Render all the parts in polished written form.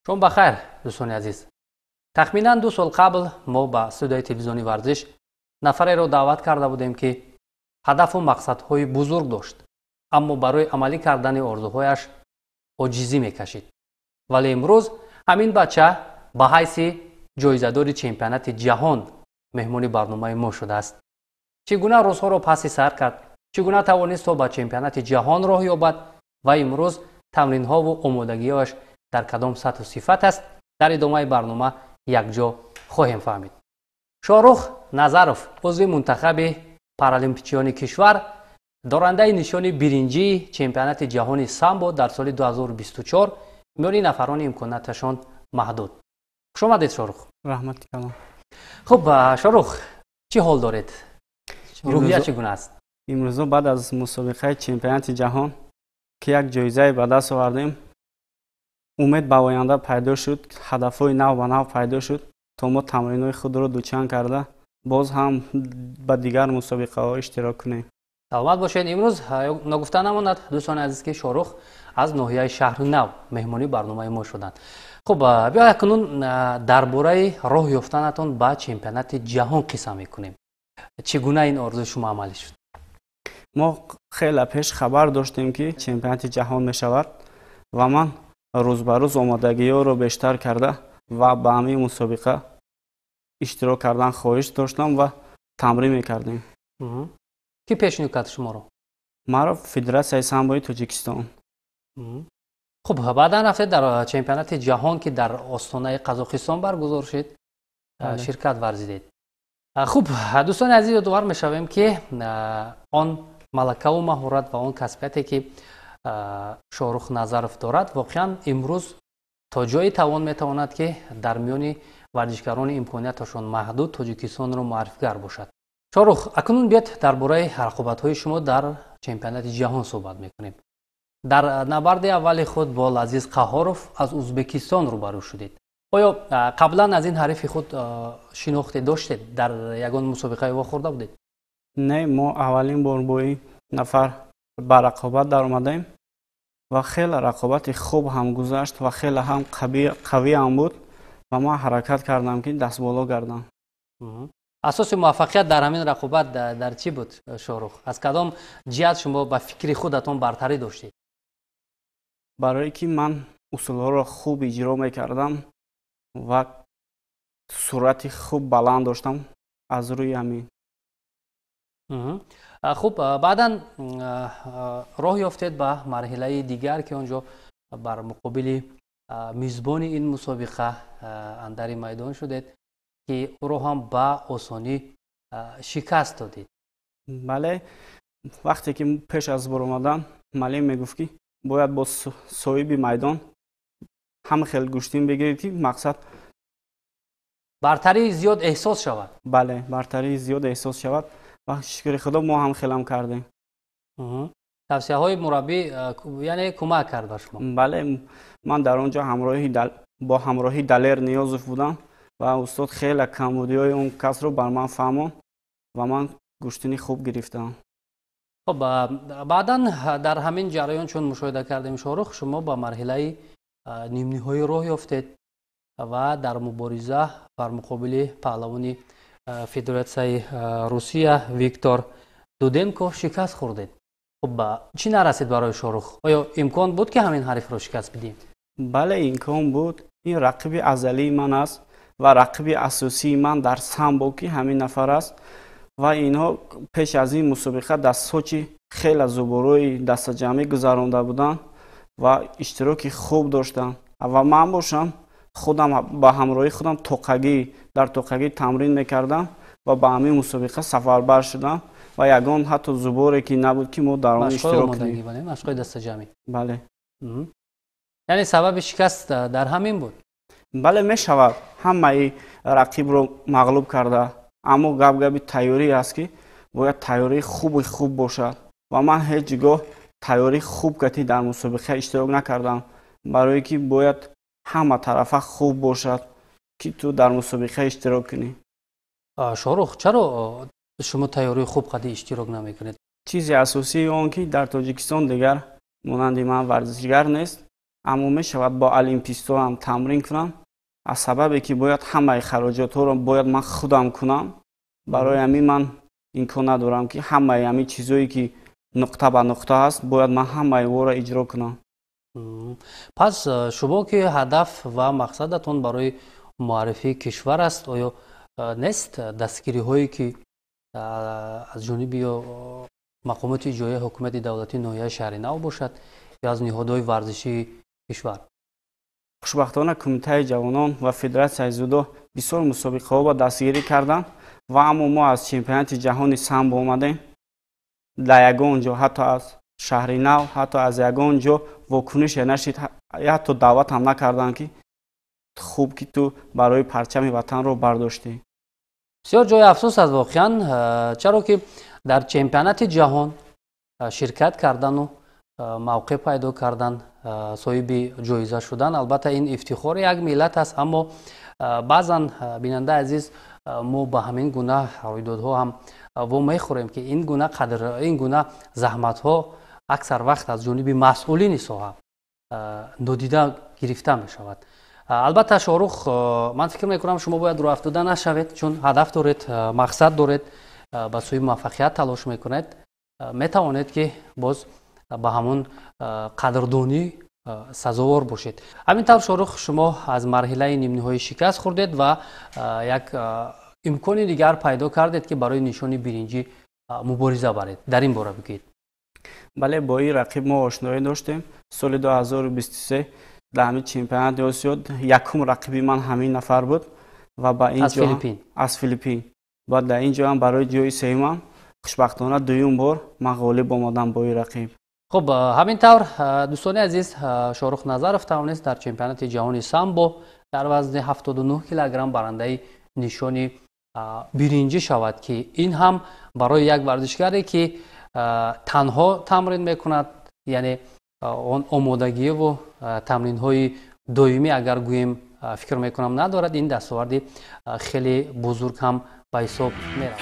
Шом ба хайр, дӯстони азиз. Тахминан 2 сол қабл мо ба студияи телевизиони «Варзиш» нафареро даъват карда будем, ки ҳадафу мақсадҳои бузург дошт, аммо барои амалӣ кардани орзуҳояш оҷизӣ мекашид. Вале имрӯз ҳамин бача ба ҳайси ҷоизадори чемпионати ҷаҳон меҳмони барномаи мо шудааст. Чӣ гуна рӯзҳоро паси сар кард, чӣ гуна тавонист то ба чемпионати ҷаҳон роҳ ёбад ва имрӯз тамринҳову омодагиҳояш дар кадом сатҳу сифат аст, дар идомаи барнома якҷо хоҳем фаҳмид. Шоҳрух Назаров, узви мунтахаби паралимпичиёни кишвар, дорандаи нишони биринҷии чемпионати ҷаҳони самбо дар соли 2024 миёни нафарони имконияташон маҳдуд. Хушомадед, Шоҳрух. Раҳмати калон. Хуб, Шоҳрух, чӣ ҳол доред? Рӯҳия чӣ гуна аст? Имрӯзо баъд аз мусобиқаи чемпионати ҷаҳон, ки як ҷоизае ба даст овардем, умед ба оянда пайдо шуд, ҳадафҳои нав ба нав пайдо шуд, то мо тамринҳои худро дучанд карда, боз ҳам ба дигар мусобиқаҳо иштирок кунем. Саломат бошед. Имрӯз ногуфта намонад, дӯстони азиз, ки Шоҳрух аз ноҳияи Шаҳри Нав меҳмони барномаи мо шуданд. Хуб, биё акнун дар бораи роҳ ёфтанатон ба чемпионати ҷаҳон қисса мекунем. Чӣ гуна ин орзуи шумо амалӣ шуд? Мо хеле пеш хабар доштем, ки чемпионати ҷаҳон мешавад, ва ман рӯз ба рӯз омодагиҳоро бештар карда ва ба ҳамин мусобиқа иштирок кардан хоҳиш доштам ва тамрин мекардем. Кӣ пешниҳод кард шуморо? Маро Федератсияи самбои Тоҷикистон. Хуб, баъдан рафтед, дар чемпионати ҷаҳон, ки дар Остонаи Қазоқистон баргузор шуд, ширкат варзидед. Хуб, дӯстони азиз, ёдовар мешавем, ки он малакаву маҳорат ва он касбияте, ки Шоҳрух Назаров дорад, воқеан имрӯз то ҷои тавон метавонад, ки дар миёни варзишгарони имконияташон маҳдуд Тоҷикистонро муаррифигар бошад. Шоҳрух, акнун биёд дар бораи рақобатҳои шумо дар чемпионати ҷаҳон суҳбат мекунем. Дар набарди аввали худ бо Лазиз Қаҳоров аз Узбекистон рӯбарӯ шудед. Оё қаблан аз ин ҳарифи худ шинохте доштед? Дар ягон мусобиқае вохӯрда будед? Не, мо аввалин бор бо ин нафар ба рақобат даромадем ва хеле рақобати хуб ҳам гузашт ва хеле ҳам қавӣ ҳам буд ва ман ҳаракат кардам, ки дастболо гардам. Асоси муваффақият дар ҳамин рақобат дар чӣ буд, Шоҳрух? Аз кадом ҷиҳат шумо ба фикри худатон бартарӣ доштед? Барое ки ман усулҳоро хуб иҷро мекардам ва суръати хуб баланд доштам, аз рӯи ҳамин. Хуб, баъдан роҳ ёфтед ба марҳилаи дигар, ки он ҷо бар муқобили мизбони ин мусобиқа андари майдон шудед, ки ӯро ҳам ба осонӣ шикаст додед. Бале, вақте ки пеш аз баромадан муаллим мегуфт, ки бояд бо соҳиби майдон ҳама хел гӯштин бигиред, ки мақсад бартарии зиёд эҳсос шавад. Бале, бартарии зиёд эҳсос шавад ва шукри Худо, мо ҳам хелам кардем. Тавсияҳои мураббӣ, яъне, кӯмак кард ба шумо? Бале, ман дар он ҷо бо ҳамроҳи Далер Ниёзов будам ва устод хеле камбудиҳои он касро бар ман фаҳмонд ва ман гӯштини хуб гирифтам. Хуб, баъдан дар ҳамин ҷараён, чун мушоҳида кардем, Шоҳрух, шумо ба марҳилаи нимниҳоӣ роҳ ёфтед ва дар мубориза бар муқобили паҳлавони Федератсияи Русия Виктор Дуденко шикаст хӯрдед. Хуб, чӣ нарасид барои Шоҳрух? Оё имкон буд, ки ҳамин ҳарифро шикаст бидиҳем? Бале, имкон буд. Ин рақиби азалии ман аст ва рақиби асосии ман дар самбо, ки ҳамин нафар аст, ва инҳо пеш аз ин мусобиқа дар Сочи хеле зуборои дастаҷамъӣ гузаронда буданд ва иштироки хуб доштанд. Ва ман бошам, худам ба ҳамроҳии худам тоқагӣ дар тоқагӣ тамрин мекардам ва ба ҳамин мусобиқа сафарбар шудам ва ягон ҳатто зуборе ки набуд, ки мо дар он иштирок кунем. Машқҳои дастаҷамъӣ. Бале. Яъне сабаби шикаст дар ҳамин буд? Бале, мешавад ҳамаи рақибро мағлуб карда, аммо гап габи тайёрӣ аст, ки бояд тайёрии хуби хуб бошад, ва ман ҳеҷ гоҳ тайёрии хуб кати дар мусобиқа иштирок накардам, барое ки бояд ҳама тарафа хуб бошад, ки ту дар мусобиқа иштирок кунӣ. Шоҳрух, чаро шумо тайёрии хуб қади иштирок намекунед? Чизи асосии он ки дар Тоҷикистон дигар монанди ман варзишгар нест. Аммо мешавад бо олимпистҳо ҳам тамрин кунам. Аз сабабе ки бояд ҳамаи хароҷотҳоро бояд ман худам кунам, барои ҳамин ман имкон надорам ки ҳамаи ҳамин чизое ки нуқта ба нуқта ҳаст, бояд ман ҳамаи онро иҷро кунам. Пас шумо ки ҳадаф ва мақсадатон барои муаррифии кишвар аст, оё нест дастгириҳое ки аз ҷониби ё мақомоти иҷроияи ҳукумати давлатии ноҳияи шаҳри нав бошад ё аз ниҳодҳои варзишии кишвар? Хушбахтона кумитаи ҷавонон ва федератсияи дзюдо бисёр мусобиқаҳо ба дастгирӣ карданд ва аммо мо аз чемпионати ҷаҳони самбо омадем. Дар ягон ҷо, ҳатто аз шаҳри нав, ҳатто аз ягон ҷо вокунише нашид, ҳатто даъват ҳам накарданд ки хуб ки ту барои парчами ватанро бардоштӣ. Бисёр ҷои афсӯс аст воқеан, чаро ки дар чемпионати ҷаҳон ширкат кардану мавқеъ пайдо кардан, соҳиби ҷоиза шудан, албатта ин ифтихори як миллат аст, аммо баъзан, бинандаи азиз, мо ба ҳамин гуна рӯйдодҳо ҳам во мехӯрем ки ин гуна қадр, ин гуна заҳматҳо аксар вақт аз ҷониби масъулини соҳа нодида гирифта мешавад. Албатта Шоҳрух, ман фикр мекунам шумо бояд рӯҳафтода нашавед, чун ҳадаф доред, мақсад доред, ба сӯи муваффақият талош мекунед, метавонед ки боз ба ҳамон қадрдонӣ сазовор бошед. Ҳамин тавр Шоҳрух, шумо аз марҳилаи нимниҳоӣ шикаст хӯрдед ва як имкони дигар пайдо кардед ки барои нишони биринҷӣ мубориза баред. Дар ин бора бигӯед. Бале, бо ин рақиб мо ошноӣ доштем. Соли 2023 дар ҳамин чемпионати Осиё якум рақиби ман ҳамин нафар буд ва ба ин аз Филиппин. Аз Филиппин. Ва дар ин ҷо ҳам барои ҷои сеюмам хушбахтона дуюм бор ман ғолиб омадам бо ин рақиб. Хуб, ҳамин тавр дӯстони азиз, Шоҳрух Назаров тавонист дар чемпионати ҷаҳони самбо дар вазни 79 килограмм барандаи нишони биринҷӣ шавад, ки ин ҳам барои як варзишгаре ки танҳо тамрин мекунад, яъне он омодагиву тамринҳои доимӣ агар гӯем фикр мекунам надорад, ин дастоварди хеле бузург ҳам ба ҳисоб меравад.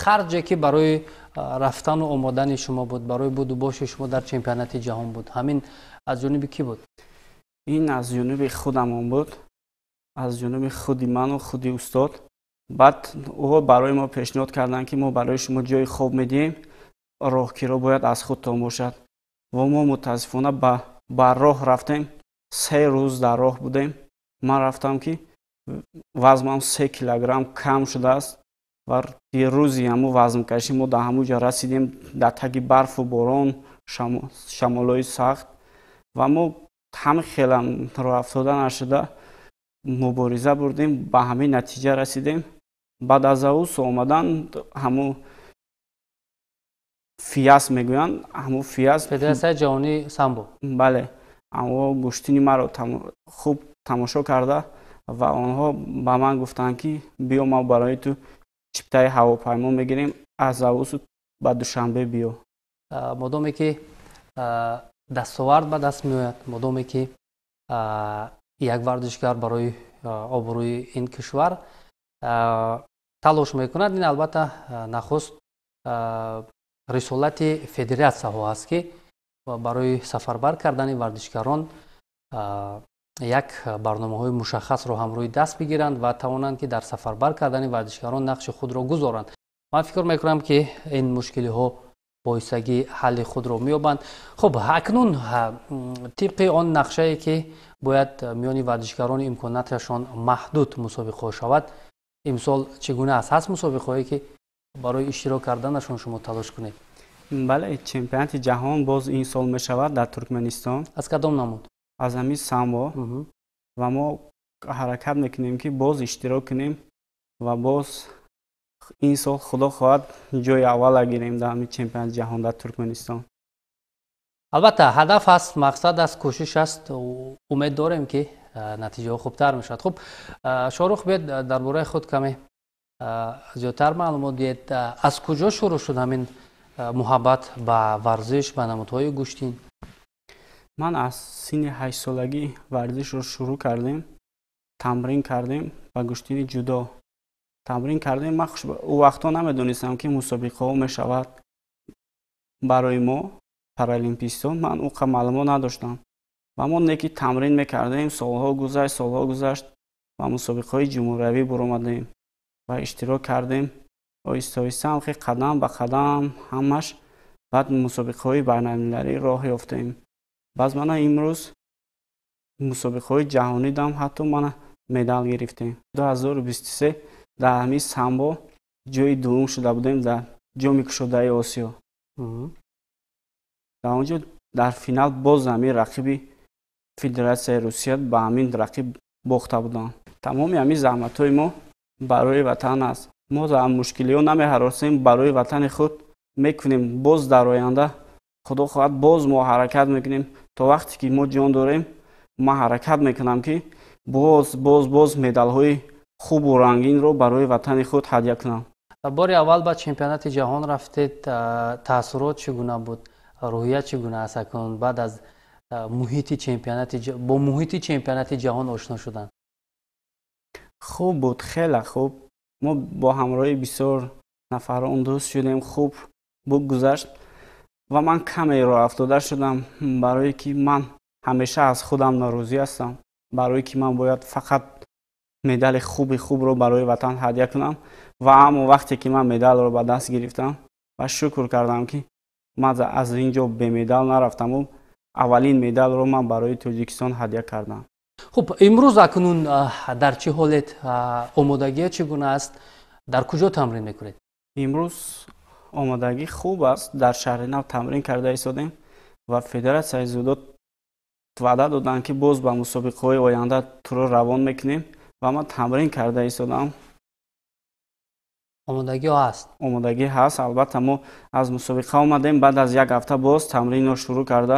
Харҷе ки барои рафтану омодани шумо буд, барои буду боши шумо дар чемпионати ҷаҳон буд, ҳамин аз ҷониби кӣ буд? Ин аз ҷониби худамон буд, аз ҷониби худи ману худи устод. Баъд ӯҳо барои мо пешниҳод карданд ки мо барои шумо ҷои хоб медиҳем, роҳкиро бояд аз худтон бошад. Ва мо мутаассифона ба роҳ рафтем, 3 рӯз дар роҳ будем. Ман рафтам ки вазмам 3 килограмм кам шудааст ва рӯзи ҳамун вазмкашӣ мо дар ҳамун ҷо расидем, дар таги барфу борон, шамолҳои сахт, ва мо ҳамин хелам роҳафтода нашуда мубориза бурдем, ба ҳамин натиҷа расидем. Баъд аз авус омадан ҳамун ФИАС мегӯянд, ҳамун ФИАС, Федератсияи ҷаҳонии самбо. Бале, аммо гӯштини маро хуб тамошо карда ва онҳо ба ман гуфтанд ки биё, мо барои ту чиптаи ҳавопаймо мегирем, аз авусу ба Душанбе биё. Модоме ки дастовард ба даст меояд, модоме ки як варзишгар барои обрӯи ин кишвар талош мекунад, ин албатта нахуст рисолати федератсияҳо аст, ки барои сафарбар кардани варзишгарон як барномаҳои мушаххасро ҳамрӯи даст бигиранд ва тавонанд, ки дар сафарбар кардани варзишгарон нақши худро гузоранд. Ман фикр мекунам, ки ин мушкилиҳо боистагӣ ҳалли худро меёбанд. Хуб, акнун тибқи он нақшае, ки бояд миёни варзишгарони имконоташон маҳдуд мусобиқаҳо шавад, имсол чӣ гуна аст? Ҳаст мусобиқаҳое, ки барои иштирок карданашон шумо талош кунед? Бале, чемпионати ҷаҳон боз ин сол мешавад дар Туркманистон. Аз кадом намуд? Аз ҳамин самбо. Ва мо ҳаракат мекунем, ки боз иштирок кунем ва боз ин сол, худо хоҳад, ҷои аввала гирем дар ҳамин чемпионати ҷаҳон дар Туркманистон. Албатта, ҳадаф аст, мақсад аст, кӯшиш аст, умед дорем, ки натиҷаҳо хубтар мешавад. Хуб, Шоҳрух, биёед, дар бораи худ каме зиёдтар маълумот диҳед. Аз куҷо шурӯъ шуд ҳамин муҳаббат ба варзиш, ба намудҳои гӯштин? Ман аз синни 8-солагӣ варзишро шурӯъ кардем, тамрин кардем, ба гӯштини ҷудо тамрин кардем. Ман ӯ вақтҳо намедонистам, ки мусобиқаҳо мешавад барои мо, паралимпистон. Ман он қадр маълумот надоштам ва мо неки тамрин мекардем. Солҳо гузашт, солҳо гузашт ва мусобиқаҳои ҷумҳуриявӣ баромадем ва иштирок кардем. Оҳиста оҳиста ҳам қадам ба қадам ҳамаш баъд мусобиқаҳои байналмилалӣ роҳ ёфтем. Баъз мана имрӯз мусобиқаҳои ҷаҳонӣ дам ҳатто мана медал гирифтем. 2023 дар ҳамин самбо ҷои дуввум шуда будем дар Ҷоми кушодаи Осиё. Дар он ҷо дар финал боз ҳамин рақиби Федератсияи Русия, ба ҳамин рақиб бохта будам. Тамоми ҳамин заҳматҳои мо барои ватан аст. Мо дар мушкилиҳо намеҳаросем, барои ватани худ мекунем. Боз дар оянда, худо хоҳад, боз мо ҳаракат мекунем. То вақте ки мо ҷон дорем, ман ҳаракат мекунам, ки боз, боз, боз медалҳои хубу рангинро барои ватани худ ҳадя кунам. Бори аввал ба чемпионати ҷаҳон рафтед, таассурот чӣ гуна буд, рӯҳия чӣ гуна аст акнун, баъд аз муҳити чемпионати бо муҳити чемпионати ҷаҳон ошно шудан? Хуб буд, хеле хуб. Мо бо ҳамроҳи бисёр нафарон дӯст шудем, хуб буд, гузашт. Ва ман каме роҳафтода шудам, барое ки ман ҳамеша аз худам норозӣ ҳастам, барое ки ман бояд фақат медали хуби хубро барои ватан ҳадя кунам. Ва аммо вақте ки ман медалро ба даст гирифтам ва шукр кардам, ки ман аз ин ҷо бемедал нарафтаму аввалин медалро ман барои Тоҷикистон ҳадя кардам. Хуб, имрӯз акнун дар чӣ ҳолет, омодагиё чӣ гуна аст, дар куҷо тамрин мекунед? Имрӯз омодагӣ хуб аст. Дар шаҳри Нав тамрин карда истодем ва федератсияи дзюдо ваъда доданд, ки боз ба мусобиқаҳои оянда туро равон мекунем, ва ман тамрин карда истодам. Омодагиҳо ҳаст? Омодагӣ ҳаст, албатта. Мо аз мусобиқа омадем, баъд аз як ҳафта боз тамринро шурӯъ карда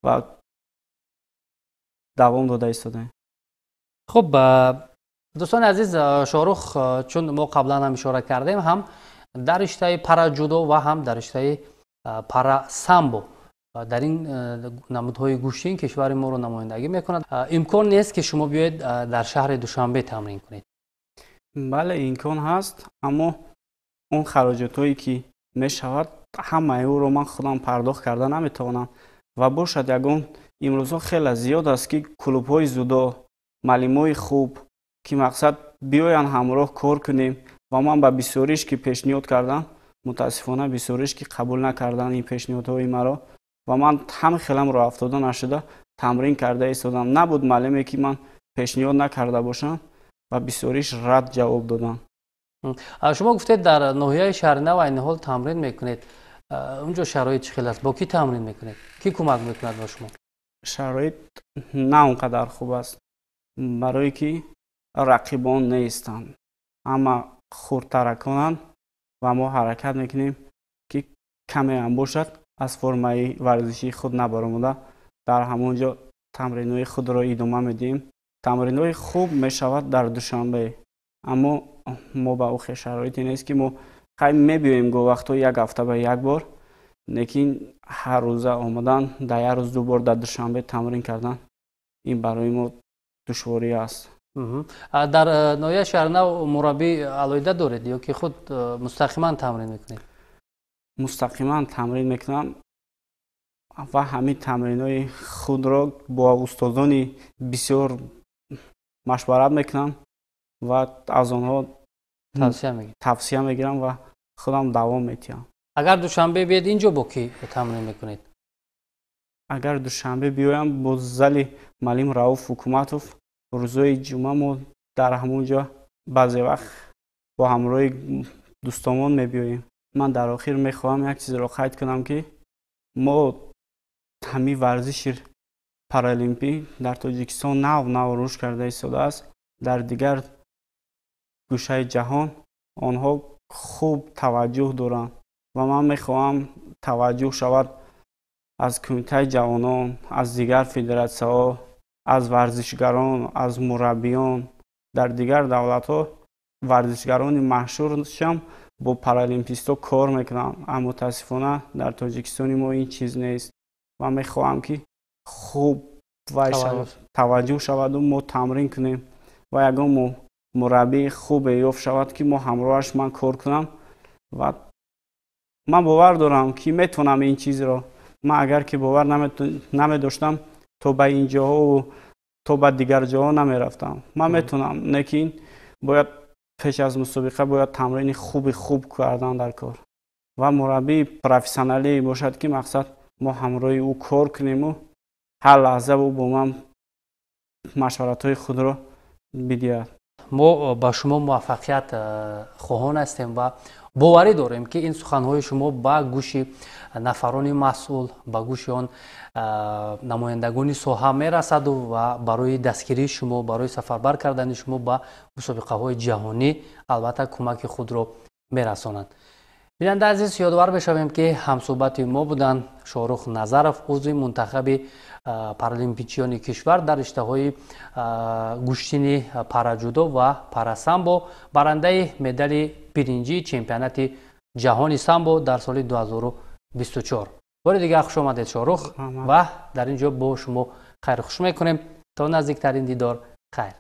ва давом дода истодаем. Хуб, дӯстони азиз, Шоҳрух, чун мо қаблан ҳам ишора кардем, ҳам дар риштаи параҷудо ва ҳам дар риштаи парасамбо, дар ин намудҳои гӯштин кишвари моро намояндагӣ мекунад. Имкон нест, ки шумо биёед, дар шаҳри Душанбе тамрин кунед? Бале, имкон ҳаст, аммо он хароҷотҳое ки мешавад, ҳамаи ӯро ман худам пардохт карда наметавонам. Ва бошад, ягон имрӯзҳо хеле зиёд аст, ки клубҳои дзюдо, муаллимои хуб, ки мақсад биёянд, ҳамроҳ кор кунем. Ва ман ба бисёриш ки пешниҳод кардам, мутаассифона, бисёриш ки қабул накарданд ин пешниҳодҳои маро. Ва ман ҳам хелам роҳафтода нашуда тамрин карда истодам. Набуд муаллиме, ки ман пешниҳод накарда бошам, ва бисёриш рад ҷавоб додам. Шумо гуфтед, дар ноҳияи Шаҳринав айни ҳол тамрин мекунед. Унҷо шароит чӣ хел аст, бо кӣ тамрин мекунед, кӣ кӯмак мекунад ба шумо? Шароит на он қадар хуб аст, барое ки рақибон нестанд, ҳама хурдтараконанд. Ва мо ҳаракат мекунем, ки камеам бошад, аз формаи варзишии худ набаромада, дар ҳамон ҷо тамринҳои худро идома медиҳем. Тамринҳои хуб мешавад дар Душанбе, аммо мо ба охир шароите нест, ки мо хай мебиёем, го вақтҳо як ҳафта ба як бор. Лекин ҳар рӯза омадан, дар як рӯз ду бор дар Душанбе тамрин кардан, ин барои мо душворӣ аст. Дар ноҳияи Шаҳрнав мураббӣ алоҳида доред ё ки худ мустақиман тамрин мекунед? Мустақиман тамрин мекунам ва ҳамин тамринҳои худро бо устодони бисёр машварат мекунам ва аз онҳо тавсия мегирам ва худам давом медиҳам. Агар Душанбе биед, инҷо бо кӣ тамрин мекунед? Агар Душанбе биёям, бо зали муаллим Рауф Ҳукуматов. Рӯзҳои ҷумъа мо дар ҳамон ҷо баъзе вақт бо ҳамроҳи дӯстонмон мебиёем. Ман дар охир мехоҳам як чизро қайд кунам, ки мо ҳамин варзиши паралимпӣ дар Тоҷикистон нав нав рушд карда истодааст. Дар дигар гӯшаи ҷаҳон онҳо хуб таваҷҷӯҳ доранд ва ман мехоҳам таваҷҷӯҳ шавад аз Кумитаи ҷавонон, аз дигар федератсияҳо, аз варзишгарон, аз мураббиён. Дар дигар давлатҳо варзишгарони машҳуршам бо паралимпистҳо кор мекунанд, аммо мутаассифона дар Тоҷикистони мо ин чиз нест ва мехоҳам, ки хуб таваҷҷӯҳ шаваду мо тамрин кунем ва ягон мураббии хубе ёфт шавад, ки мо ҳамроҳаш ман кор кунам. Ва ман бовар дорам, ки метавонам ин чизро. Ман агар ки бовар намедоштам, то ба ин ҷоҳову то ба дигар ҷоҳо намерафтам. Ман метавонам, лекин бояд пеш аз мусобиқа бояд тамрини хуби хуб кардан дар кор ва мураббии профессионалӣ бошад, ки мақсад мо ҳамроҳи ӯ кор кунему ҳар лаҳза ӯ бо ман машваратҳои худро бидиҳад. Мо ба шумо муваффақият хоҳон ҳастем ва боварӣ дорем, ки ин суханҳои шумо ба гӯши нафарони масъул, ба гӯши он намояндагони соҳа мерасаду ва барои дастгирии шумо, барои сафарбар кардани шумо ба мусобиқаҳои ҷаҳонӣ албатта кӯмаки худро мерасонанд. Бинандаи азиз, ёдовар мешавем, ки ҳамсӯҳбати мо буданд Шоҳрух Назаров, узви мунтахаби паралимпичиёни кишвар дар риштаҳои гӯштини параҷудо ва парасамбо, барандаи медали биринҷии чемпионати ҷаҳони самбо дар соли 2024. Бори дигар хуш омадед, Шоҳрух, ва дар ин ҷо бо шумо хайрхуш мекунем. То наздиктарин дидор, хайр.